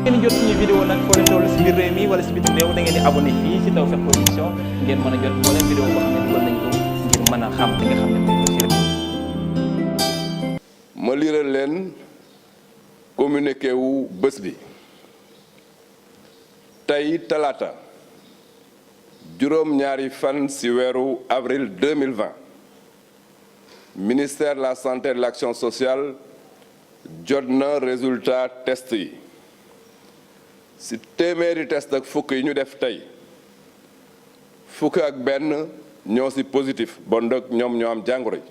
ngeen jot suñu vidéo nag foo leen toll si biir réew mi wala si bitim réew da ngeen di abonné fii si Tawfekh Production ngeen mën a jot moo leen vidéo boo xam ne dugal nañ ko ngir mën a xam li nga xam ne moom la rek. ma liral leen communiqué wu bés bi tey talaata juróom-ñaari fan ci weeru avril 2020 ministère de la santé et de l'action sociale jot na résultat test yi ci téeméeri test ak fukk yi ñu def tey fukk ak benn ñoo ci positif bon nag ñoom ñoo am jàngoro yi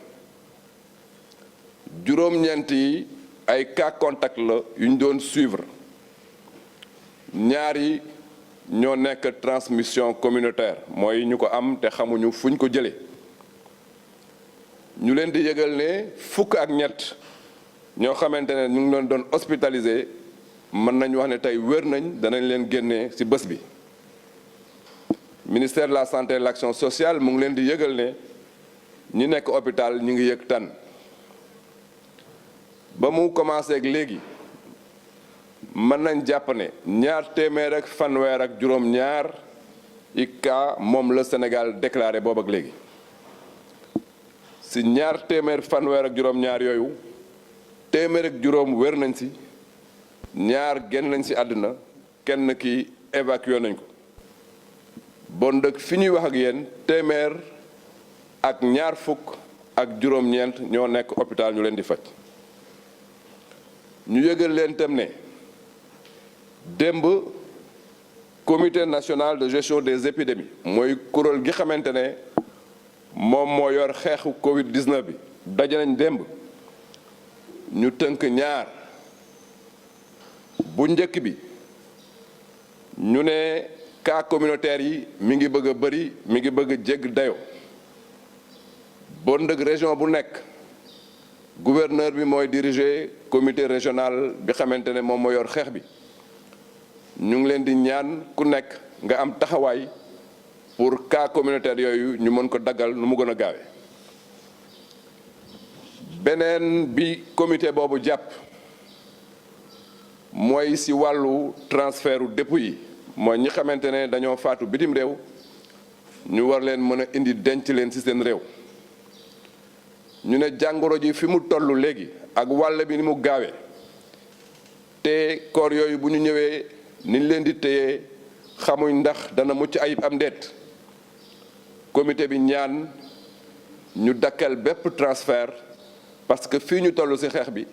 juróom-ñeent yi ay cas contact la yu ñu doon suivre ñaar yi ñoo nekk transmission communautaire mooy ñu ko am te xamuñu fuñ ko jëlee ñu leen di yëgal ne fukk ak ñett ñoo xamante ne ñu ngi leen doon hospitalisé mën nañu wax ne tey wér nañ danañ leen génnee ci bés bi ministère de la santé et de l'action sociale mu ngi leen di yëgal ne ñi nekk hôpital ñu ngi yëg tan ba mu commencé ak léegi mën nañ jàpp ne ñaar téeméer ak fanweer ak juróom-ñaar i cas moom la Sénégal déclaré boobu ak léegi ci ñaar téeméer fanweer ak juróom-ñaar yooyu téeméer ak juróom wér nañ ci ñaar génn nañ ci àdduna kenn ki évacué nañ ko bon dëkk fi ñuy wax ak yéen téeméer ak ñaar fukk ak juróom-ñeent ñoo nekk hôpital ñu leen di faj ñu yëgal leen tam ne démb comité national de gestion des épidémies mooy kuréel gi xamante ne moom moo yor xeexu Covid 19 bi daje nañ démb ñu tënk ñaar bu njëkk bi ñu ne cas communautaire yi mi ngi bëgg a bëri mi ngi bëgg a jégg dayo bon ndëg région bu nekk gouverneur bi mooy diriger comité régional bi xamante ne moom moo yor xeex bi ñu ngi leen di ñaan ku nekk nga am taxawaay pour cas communautaire yooyu ñu mën ko daggal nu mu gën a gaawee beneen bi comité boobu jàpp mooy ci wàllu transfert u dépôt yi mooy ñi xamante ne dañoo faatu bitim réew ñu war leen mën a indi denc leen ci seen réew ñu ne jàngoro ji fi mu toll léegi ak wàll bi ni mu gaawee te koor yooyu bu ñu ñëwee niñ leen di téye xamuñ ndax dana mucc ayib am ndeet comité bi ñaan ñu dakkal bépp transfert parce que fii ñu toll ci xeex bi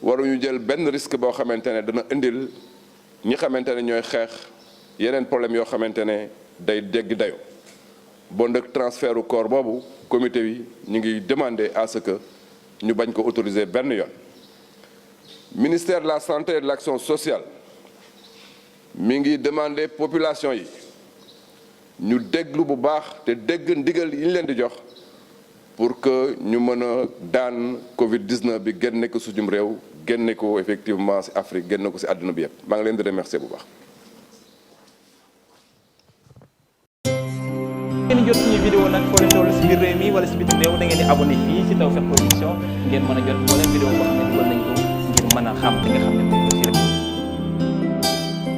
waruñu jël benn risque boo xamante ne dana indil ñi xamante ne ñooy xeex yeneen problème yoo xamante ne day dégg dayo bon nag transfert u corps boobu comité bi ñu ngi demander à ce que ñu bañ ko autoriser benn yoon ministère de la santé et de l'action sociale mi ngi demander population yi ñu déglu bu baax te dégg ndigal yi ñu leen di jox pour que ñu mën a daan Covid 19 bi génne ko suñum réew génne ko effectivement ci Afrique génne ko ci àdduna bi yëpp maa ngi leen di remercier bu baax. ngeen jot suñu vidéo nag foo leen toll si biir réew mi wala si bitim réew da ngeen di abonné fii si Tawfekh Production ngeen mën a jot moo leen vidéo boo xam ne dugal nañ ko ngir mën a xam li nga xam ne